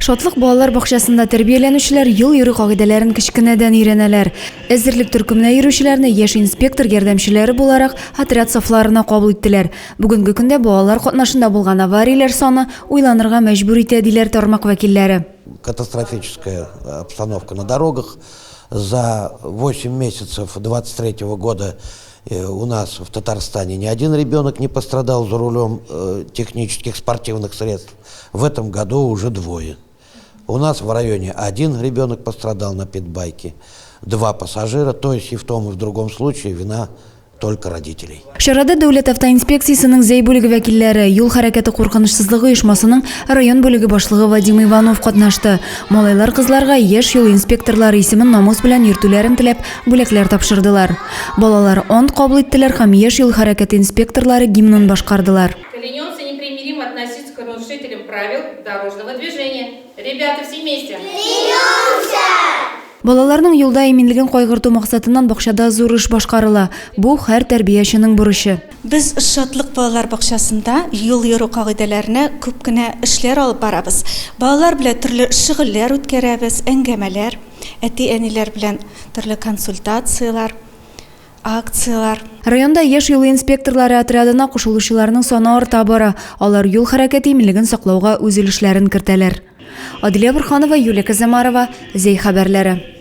Шатлык балалар бакчасында тәрбияләнүчеләр юл йөрү кагыйдәләрен кечкенәдән өйрәнәләр. Әзерлек төркеменә йөрүчеләрне яшь инспектор ярдәмчеләре буларак отряд сафларына кабул иттеләр. Бүгенге көндә балалар катнашында булган аварияләр саны уйланырга мәҗбүр итә, диләр тармак вәкилләре. Катастрофическая обстановка на дорогах. За 8 месяцев 23 года э, у нас в Татарстане ни один ребенок не пострадал за рулем э, технических спортивных средств. В этом году уже двое. У нас в районе один ребенок пострадал на питбайке, два пассажира, то есть и в том, и в другом случае вина только родителей. Чарада Дәүләт автоинспекциясенең Зәй бүлеге вәкилләре, юл хәрәкәте куркынычсызлыгы оешмасының район бүлеге башлыгы Вадим Иванов катнашты. Малайлар кызларга яшь юл инспекторлары исемен намус белән йөртүләрен теләп, бүләкләр тапшырдылар. Балалар ант кабул иттеләр һәм яшь юл хәрәкәте инспекторлары гимнын башкардылар. Клянемся непримиримо относиться к нарушителям правил дорожного движения. Ребята, все вместе! Клянемся! Балаларның юлда иминлеген кайгырту максатыннан бакчада зур эш башкарыла. Бу, һәр тәрбияченең бурычы. Без Шатлык балалар бакчасында юл йөрү кагыйдәләренә күп кенә эшләр алып барабыз. Балалар белән төрле шөгыльләр үткәрәбез, әңгәмәләр, әти-әниләр белән төрле консультацияләр, акцияләр. Районда яшь юл инспекторлары отрядына кушылучыларның саны арта бара. Алар юл хәрәкәте иминлеген саклауга үз өлешләрен кертәләр. Адилә Борһанова, Юлия Казамарова, Зәй хәбәрләре.